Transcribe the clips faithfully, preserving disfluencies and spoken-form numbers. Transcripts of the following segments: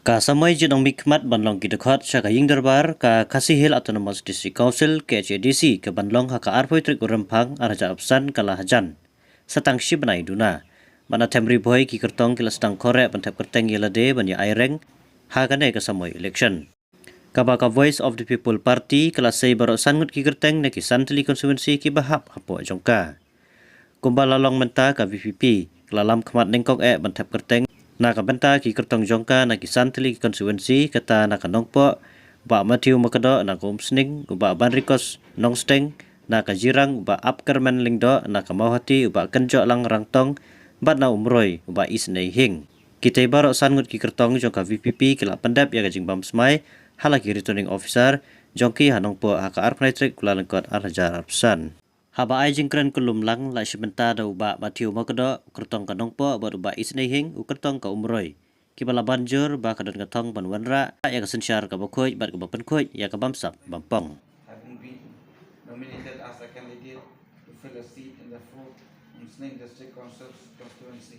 Ka samoi jong nongmihkhmat ban long ki dkhot sha ka ïing dorbar ka Khasi Hills Autonomous District Council, K H A D C, ka ban long ha ka arphew tarik u Rymphang arhajar arphew san ka la hajan. Sa tang shi bnai duna. Bad na Them Ri Bhoi ki kyrtong ki la sdang khoreh ban thep kyrteng ïa lade ban ïa aireng ha kane ka samoi election. Kaba ka Voice of the People Party ka la sei baroh san ngut ki kyrteng na ki san tylli constituency kiba hap hapoh jong ka. Kumba la long mynta, ka V P P ka la lam khmat nyngkong eh ban thep kyrteng na ka bynta ki kyrtong jong ka na ki san tylli ki constituency, kata na ka Nongpoh u Bah Matthew Makdoh, na ka Umsning u Bah Banrikos Nongsteng, na ka Jirang u Bah Apkyrmen Lyngdoh, na ka Mawhati u Bah Kynjohlang Rangtong, bad na Umroi u Bah Isynei Hing. Kitei baroh san ngut ki kyrtong jong ka V P P ki la pyndep ïa ka jingbam smai ha la ki returning officer jong ki ha Nongpoh ha ka arphew tarik u Kyllalyngkot arhajar arphew san. Haba ai jingkren kyllum lang, la shim bynta da u Bah Matthew Makdoh, u kyrtong ka Nongpoh, bad u Bah Isynei Hing, u kyrtong ka Umroi, kiba la ban jur ba ka don ka thong ban wanrah ïa ka synshar kaba khuid bad kaba pynkhuid ïa ka bamsap bampong. Having been nominated as a candidate to fill a seat in the fourth Umsning District Council's constituency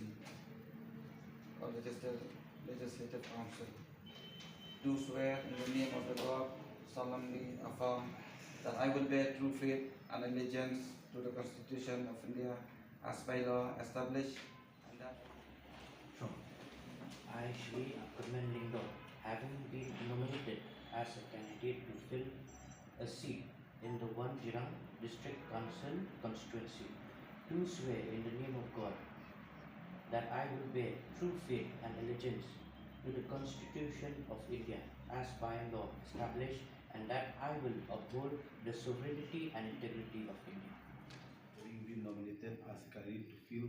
of the Legisl-, Legislative Council, do swear in the name of the God, solemnly affirm that I will bear true faith and allegiance to the Constitution of India as by law established, and that I, Shri Apkyrmen Lyngdoh, having been nominated as a candidate to fill a seat in the one Jirang District Council constituency, do swear in the name of God that I will bear true faith and allegiance to the Constitution of India as by law established, and that I will uphold the sovereignty and integrity of India. Having been nominated as a candidate to fill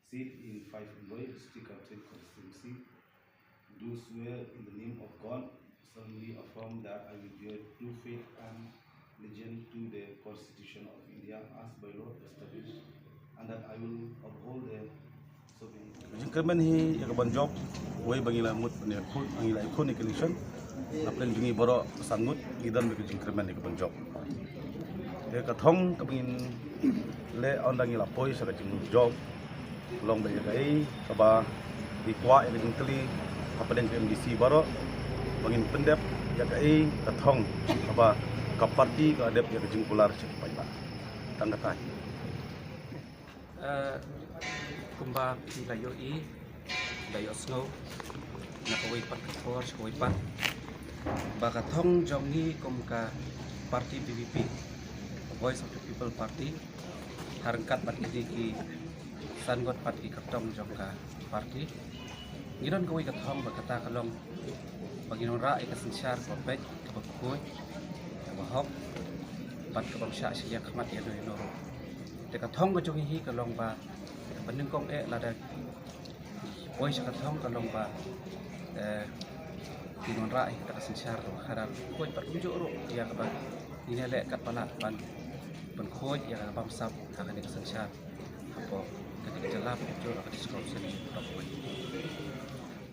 seat in five Umroi District Council constituency, do swear in the name of God, solemnly affirm that I will bear true faith and allegiance to the Constitution of India as by law established, and that I will uphold the sovereignty. Jingkyrmen hi ïa ka ban jop, wei ba ngi la mut ne khun, ngi la khun ïa ka election. Na pdeng jong ngi baroh san ngut ngi don bad ka jingkyrmen ïa ka ban jop. Ïa ka thong kaba ngin leh ynda ngi la poi sha ka jingjop, long ba ïa kaei kaba ngi kwah ïa ka jingkylli hapdeng ka M D C baroh, ba ngin pyndep ïa kaei ka thong kaba ka party ka dep ïa ka jingkular sha ki paidbah. Tang katei. Eh, kumba phi la ïohi, la ïohsngew na kawei pat ka por sha kawei pat, ba ka thong jong ngi kum ka party V P P, Voice of the People Party, ha ryngkat bad kine ki san ngut pat ki kyrtong jong ka party, ngi don kawei ka thong ba kata ka long ba ngin wanrah ïa ka synshar kaba beit, kaba khuid, kaba hok, bad kaba ym shah shiliang khmat ïa no ïa no ruh. Te ka thong ka jong ngi hi ka long ba, kaba nyngkong eh lada poi sha ka thong ka long ba, eh, ngin wanrah ïa kata ka synshar kaba khadar, khuid bad kumjuh ruh ïa kaba ngin ïa leh katba lah ban pynkhuid ïa ka bamsap ha kane ka synshar hapoh kane ka jylla, kumjuh ha ka District Council jong ngi.